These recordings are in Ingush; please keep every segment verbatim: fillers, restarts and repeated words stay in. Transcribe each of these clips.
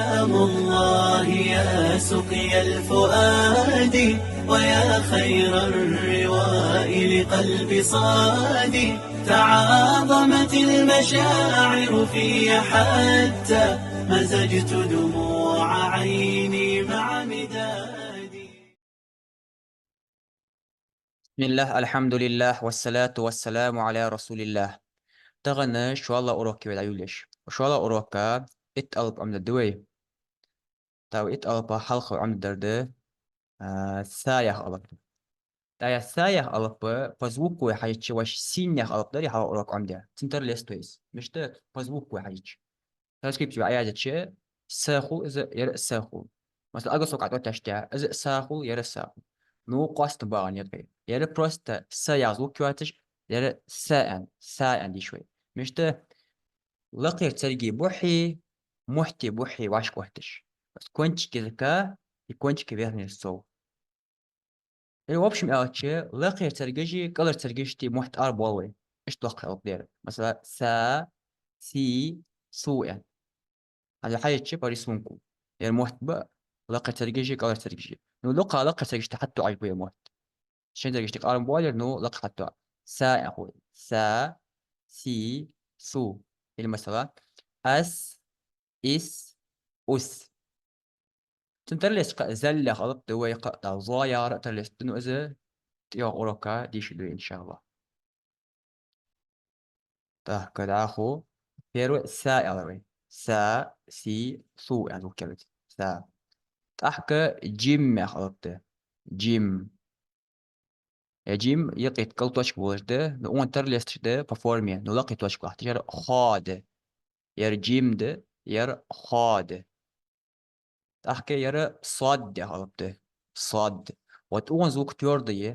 سلام الله يا سقيا الفؤاد، ويا خير الرواء لقلب صاد. تعاظمت المشاعر في حتى مزجت دموع عيني مع مدادي. بسم الله، الحمد لله، والصلاة والسلام على رسول الله. Тахан шоллагӀа урок я вай дӀайолалуш. ШоллагӀа урока итт алап Ӏомадаргда вай. ТӀаккха итт алапа хьалха Ӏомадаргда, а, са яха алап. ТӀаккха са яха алап, по звуку вай хьежача, вай син яха алап дар хьалха урок Ӏомадаь. Цун тара лесту из. Мишта, по звуку вай хьежача. Транскрипци вай Ӏоязъяьча, са хул из, ер са хул. Масала, ага сога тӀаотташ тӀехьа, из са хул, ер са хул. Ну, къоастам багӀа никъ. Ер просто са яха звук йоацаш, ер са аьнна, са аьнна дийша вай. Мишта, лакхера царга бухьи, мохьта бухьи вӀашка отташ. Кончик языка и кончик верхних зубов. Или, в общем аьлча, лакхера царгаши кӀалхара царгаши мохьта арабоал вай. Иштта лакхе алап да ер. Масала, са, си, су аьнна. Хьажал хьежача по рисунку. Ер мохьта ба лакхера царгаши кӀалхара царгаши. Ну, дукха лакхера царгашта хьатӀа Ӏаш ба ер мохьта. Шин царгашта къарам боалар, ну, лакхе хьатӀа. Са яха хул. Са, си, су. Или, масала, ас, ис, ус. Цун тара лесташ кхы зал яха алап да вай, кхы а зо яхар а тара лесташ да, ну, из тӀехьа урока дийша да вай, иншааллахӀ. ТӀаккха дӀахо первый са аьлар вай. Са, си, су аьнна звук кхетац. Са. ТӀаккха джим яха алап да. Джим. Ер джим юкъе кӀал точка болаш да, ну, укхун тара лесташ да по форме, ну, лакхе точка латташ, ер хо да. Ер джим да, ер хо да. ТӀаккха ер сод яха алап да. Сод. Вот укхун звук твёрдый я.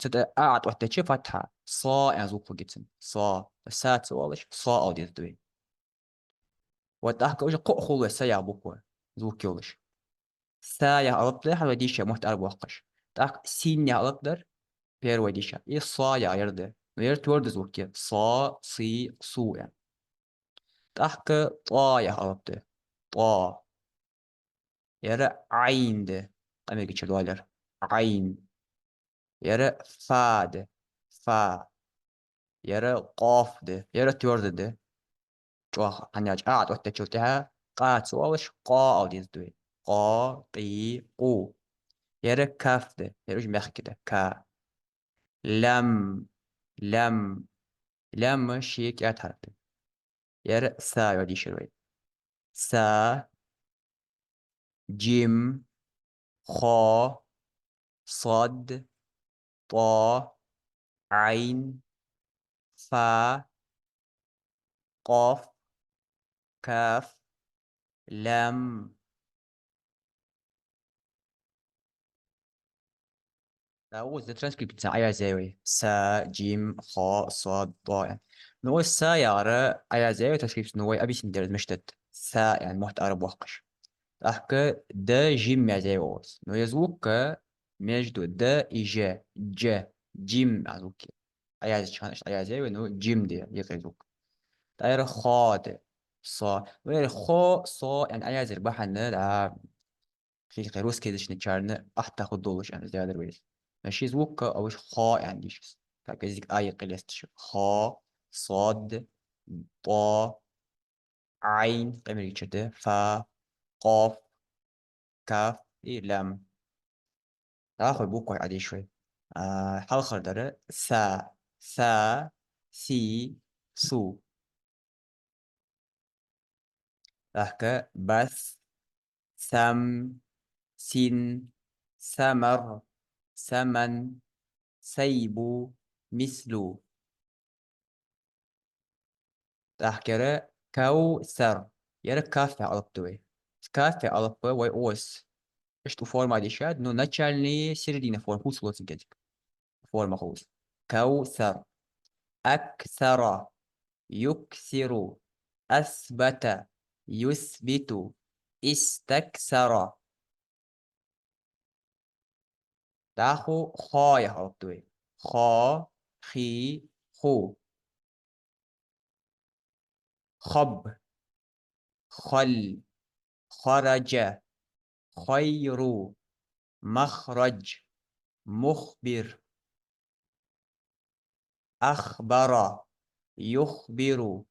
Цу тӀа а тӀаоттача фатхьа. Со аьнна звук хургья цун. Со. Са ца оалаш, со ала деза да вай. Вот тӀаккха уже кхоъ хул вай са яха буква, звук йолаш. Са яха алап да хьалха вай дийша, мохьта арабоаккхаш. ТӀаккха син яха алап дар первый дийша. И со яха ер да. Ну, ер твёрдый звук я. Со, си, су аьнна. ТӀаккха тӀо яха алап да. ТӀо. Ер Ӏайн да. Къамаргача доаллар. Ӏайн. Ер фа да. Фа. Ер къоф да. Ер твёрдый да. ЧӀоагӀа хьанач а тӀаоттачул тӀехьа къа ца оалаш, къо ала деза да вай. Къо, къи, къу. Ер каф да. Ер уже мягкий да. Ка. Лам. Лам. Лам ши кӀаьда хьарф да. Ер са я дийшар вай. Са, джим, хо, сод, тӀо, Ӏайн, фа, къоф, каф, лам. ТӀаккха укхаза транскрипци Ӏоязъяьй вай. Са, джим, хо, сод, тӀо аьнна. Ну, вай са яхар Ӏоязъяьй вай транскрипци, ну, вай объяснить дергда мишта да. Са аьнна мохьта арабоаккхаш. ТӀаккха д, жим язъяьй вай укхаза. Ну, ер звук между д и ж, дж, джим аьнна звук я. Ӏоязъяьча хана иштта Ӏоязъяьй вай, ну, джим да ер юкъера звук. ТӀаккха ер хо да. Со. Ну, ер хо, со аьнна Ӏоязъяьр бахьан да, кхы-кхы русскоязычный чарна ахьтта хургдолаш аьнна из яздаьр вай. Но ши звук а уж хо аьнна дийшад. Как из а юкъе лесташ. Хо, сод, тӀо, Ӏайн, къамаргача да, фа, къоф, каф и лам. ДӀахо букваш Ӏодийша вай. А, хьалхардар са, са, си, су. ТӀаккха бас, сам, син, самар, саман, сайбу, мислу. ТӀаккха ер кавсар. Ер каф яха алап да вай. Каф яха алап вай укхаза иштта форма дийшад, ну, начальный, середина форма, хувцалуш цун кӀезига. Форма хувц. Кавсар. Аксара. Юксиру. Асбата. Юсбиту. Истаксара. ДӀахо хо яха алап да вай. Хо, хи, ху. Хаб, хал, خرج، خير، مخرج، مخبر، أخبر، يخبر،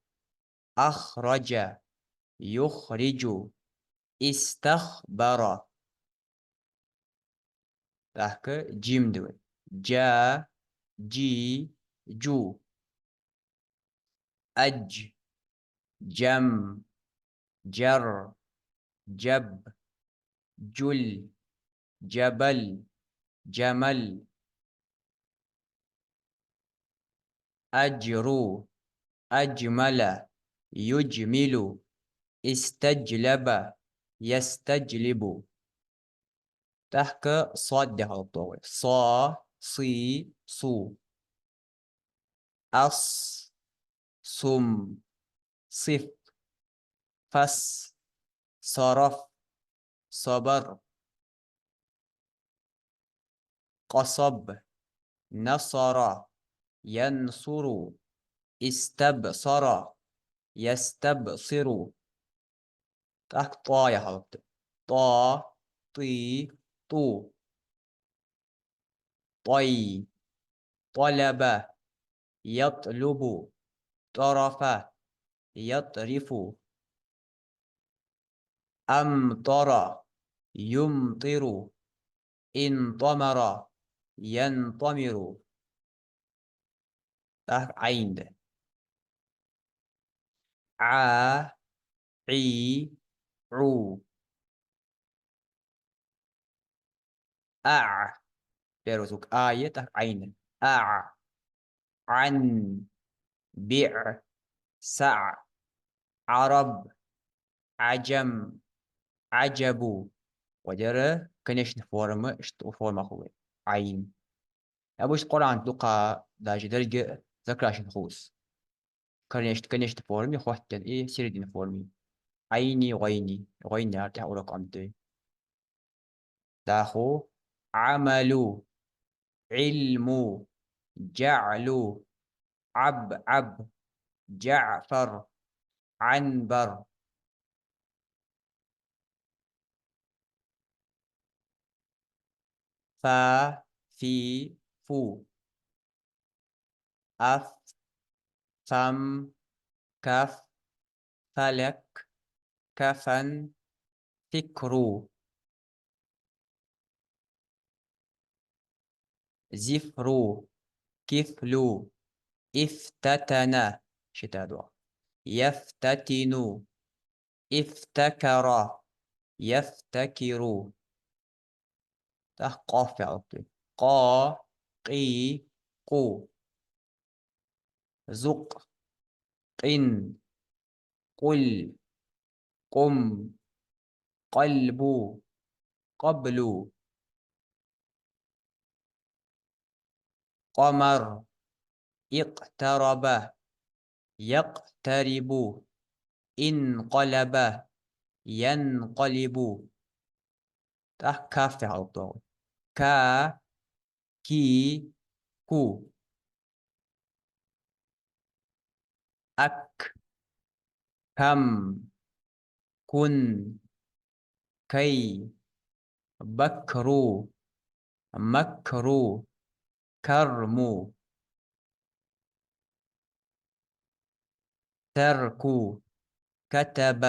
أخرج، يخرج، استخبر. ТӀаккха джим да вай. جا، جي، جو. أج، جم، جر، جب، جل، جبل، جمل. أجر، أجمل، يجمل، استجلب، يستجلب. ТӀаккха сод да хьалха тӀагӀо. صا، صي، صو. أص، صم، صف، فص، صرف، صبر. قصب، نصر، ينصر، استبصر، يستبصر. ТӀаккха тӀо я хьалха. طا، طي، طو. طي، طلب، يطلب، طرف، يطرف. أمطر، يمطر، انطمر، ينطمر. ТӀаккха Ӏайн да. عا، عي، عو. أع. Первый звук А я, тӀаккха Ӏайн. أع. عن، بع، سع، عرب، عجم، عجب. Вай дера конечни форма, иштта форма хул вай. Ӏайн. Обычно Къуръан дукха даже деррига закрашен хул из. Конечни, конечни форми хоттаденна и середина форми. Ӏайни, гӀойни. ГӀойн яр тӀехьа урок Ӏомаду. ДӀахо: عمل، علم، جعل، عبعب، جعفر، عنبر. فا، في، فو. أف، فم، كف، فلك، كفن، فكر. زفر، كفل، افتتن، شتادوا، يفتتن، افتكر، يفتكر. ТӀаккха къоф я хьалха. قا، قي، قو. زق، قن، قل، قم، قلب، قبل. قمر، اقترب، يقترب، انقلب، ينقلب. ТӀаккха каф я хьалха. كا، كي، كو. أك، كم، كن، كي، بكر، مكر، كرم. ترك، كتب،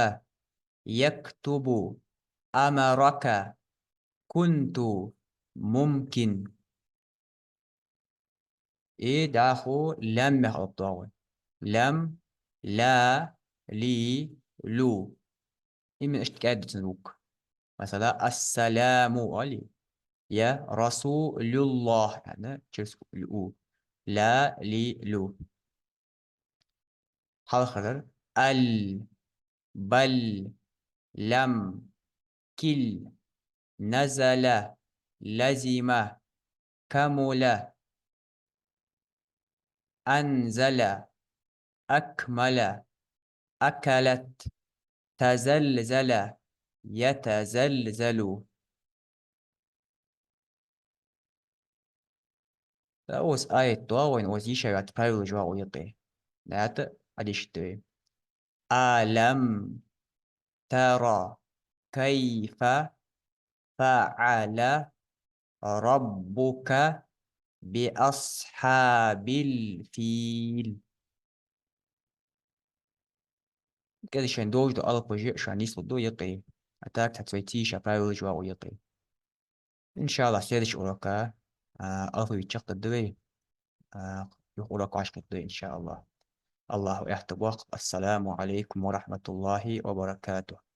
يكتب، أمرك، كنت، ممكن. И дӀахо лам я хьалха тӀагӀо. Лам, ла, ли, лу. Именно иштта кӀаьддицна звук. Масала, السلام али. Я رسول الله, яъни через у. Ла, ли, лу. Хьалхардар: ал, бал, лам, кил, назала, лазима, камула, анзала, акмала, акалат, тазалзала, ятазалзалу. ТӀаккха укх аята тӀа вайна укхаза йиш йоаца правилаш я укх юкъе. ДӀаьта Ӏадешаргда вай. ألم تر، كيف فعل ربك بأصحاب الفيل. КӀезига шоана долаш дола алапаш шоана нийслургда юкъе. А так цхьацца вай тийша правилаш вагӀа юкъе. إن شاء الله, следующий урока, а, алфавит чакхдаргда вай. А, юха урок вӀашагӀкхетаргда вай, إن شاء الله. АллахӀа аьттув боаккхалба. السلام عليكم ورحمة الله وبركاته.